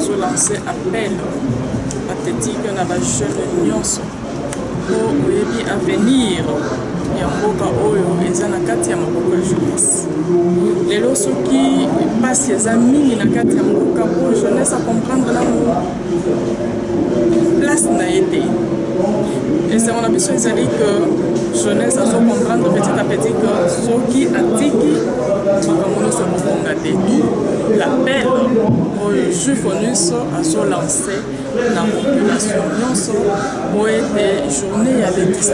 Tozo lancer appel pathétique na ba jeunes nyonso, po oyebi avenir ya mboka oyo eza na kati ya maboko ya jeunesse. Lelo soki mpasi eza mingi na kati ya mboka, po jeunesse acomprendre nano place na ye te. Esengo na biso ezali que jeunesse azocomprendre petit à petit que soki atiki, makambo nyonso ekobonga te. L'appel oyo Jufonus azolance na population nyonso po ete journée ya le 19,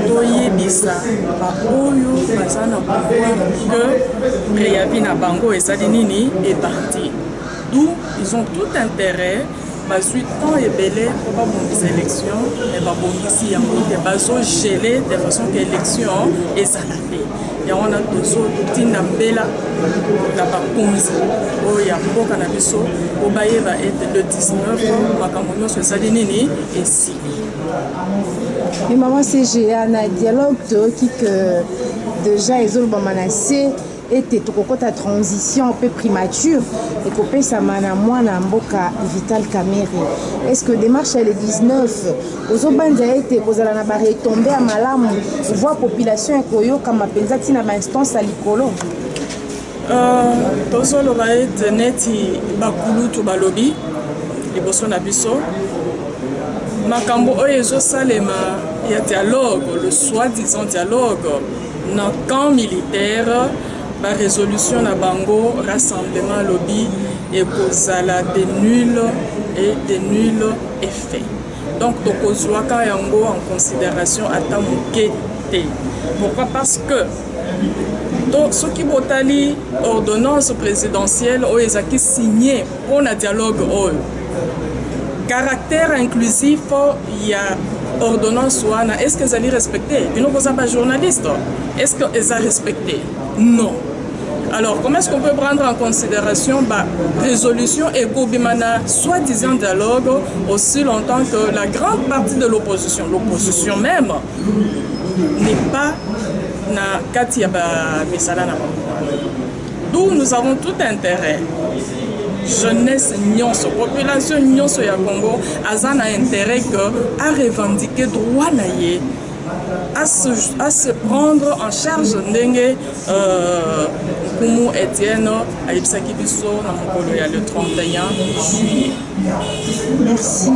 toyebisa baoyo baza na pouvoir que préavis na bango ezali nini, eparti. D'où ils ont tout intérêt, bazwi temps ebele mpo babongisa élection, mais babongisi yango te, bazogeler de façon que élection ezala te. Yango wana tozotinda mbela na bakonzi oyo ya mboka na biso po bayeba ete le 19 makambo nyonso ezali nini, esili. Mais maman CGA, na dialogue toyoki que déjà ezolobama na se ete tokokɔta transition mpe primature ekopesama na mwana mboka Vital Kamerhe. Est ce que démarche ya le 19 ozobanza ete kozala na baretombées ya malamu, voix population ekoyokama mpenza ntina bainstance ya likolo? Tozoloba ete neti bakulutu balobi liboso na biso, makambo oyo ezosalema ya dialogue, le soi-disant dialogue na camp militaire, barésolution na bango, rassemblement alobi ekozala de nul et de nul effet. Donc tokozwaka yango en considération ata moke te. Pourquoi? Parce que to soki botali ordonnance présidentielle oyo ezalaki signé mpona dialogue oyo, caractère inclusif ya ordonnance wana, est ce que ezali respecté? Bino boza bajournaliste, est ce que eza respecté? Non. Alors comment est-ce qu'on peut prendre en considération ba résolution ekobima na soi-disant dialogue aussi longtemps que la grande partie de l'opposition, l'opposition même, n'est pas na kati ya bamisala na bango? D'où nous avons tout intérêt, jeunesse nyonso, population nyonso ya Congo aza na intérêt que arevendiquer droit na ye, à se prendre en charge, ndenge nkumu Etienne ayebisaki biso na mokolo ya le 31 juillet. Merci.